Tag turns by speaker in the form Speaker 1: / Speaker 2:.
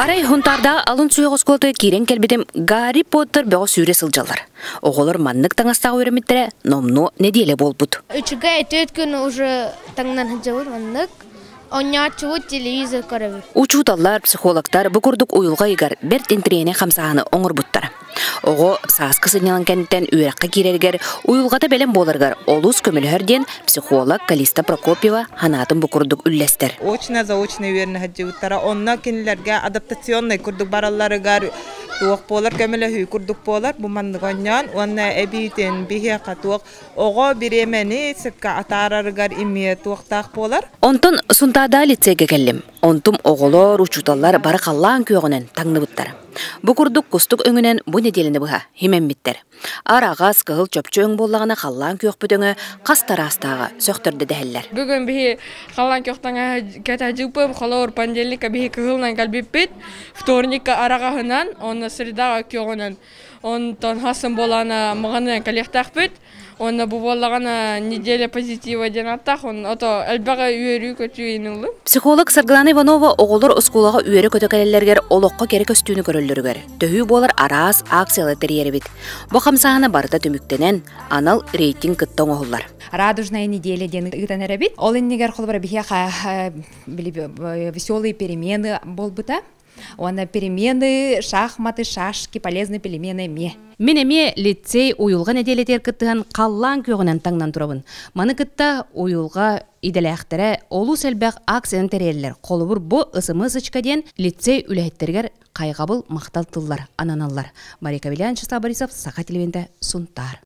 Speaker 1: Арай Һунтаардааҕы алын сүһүөх оскуолатыгар киирэн кэлбитим Гарри Поттер бөҕө сүүрэ сылдьаллар. Оҕолор маннык таҥастаах үөрэммиттэрэ номнуо нэдиэлэ буолбут.
Speaker 2: Үчүгэй түөрт күн уже таҥнан сылдьабыт маннык. Оонньооччубут телевизор көрөбүт.
Speaker 1: Учууталлар, психологтар бу курдук уйулҕа ыйыгар бэрт интэриэһинэй хамсааһыны оҥорбуттара. Оҕо сааскы сынньалаҥ кэнниттэн үөрэххэ киирэригэр уйулҕата бэлэм буоларыгар олус көмөлөһөр диэн психолог Калиста Прокопьева санаатын бу курдук үллэстэр.
Speaker 3: Очно-заочно үөрэнэ сылдьыбыттара. Онно кинилэргэ адаптационнай курдук баралларыгар туох буолар көмөлөһүү курдук буолар. Бу маннык оонньоон уонна эбиитин биһиэхэ туох оҕо бириэмэни сөпкө атаарарыгар имиэ туохтаах буолар.
Speaker 1: Онтон Сунтаада лицейгэ кэллим. Онтум оҕолор, учууталлар бары халлаан күөҕүнэн таҥныбыттар. Бу курдук кустук өҥүнэн бу нэдиэлэни быһа химэммиттэр. Араҕас, кыһыл чопчу өҥ буоллаҕына халлаан күөхпүт өҥө хас тараастааҕа сөхтөрдө дэһэллэр.
Speaker 4: Бүгүн биһи халлаан күөхтаҥа кэтэдьыппым, холобур понедельникка биһи кыһылынан кэлбиппит, вторникка араҕаһынан, онно средаҕа күөҕүнэн. Онтон хасын буолаана маҕанынан кэлиэхтээхпит. Уонна бу буоллаҕына неделя позитива диэн ааттаах, ото элбэҕи үөрүү-көтүү иин
Speaker 1: Психолог Саргылана Иванова оҕолор оскуолаҕа үөрэ-көтө кэлэллэригэр олоххо кэрэ көстүүнү көрөллөрүгэр төһүү буолар араас акциялар тэрийэрибит. Бу хамсааһына барыта түмүктэнэн, анал рейтинг кытта оҥоһуллар.
Speaker 5: Радужная неделя диэн ыытан эрэбит. Ол иннигэр холобура биһиэхэ веселые перемены буолбута. Уонна перемены, шахматы, шашки, полезные перемены эмиэ.
Speaker 1: Мин эмиэ лицей уйулҕа нэдиэлэтигэр кыттыһан халлаан күөҕүнэн таҥнан турабын. Маны кытта уйулҕа идэлээхтэрэ олус элбэх акцияны тэрийэллэр. Холобур, бу ысымысычка диэн лицей үлэһиттэригэр хайҕабыл махтал тыллар ананаллар. Мария Кавелян, Вячеслав Борисов, Саха телевидениетэ, Сунтаар.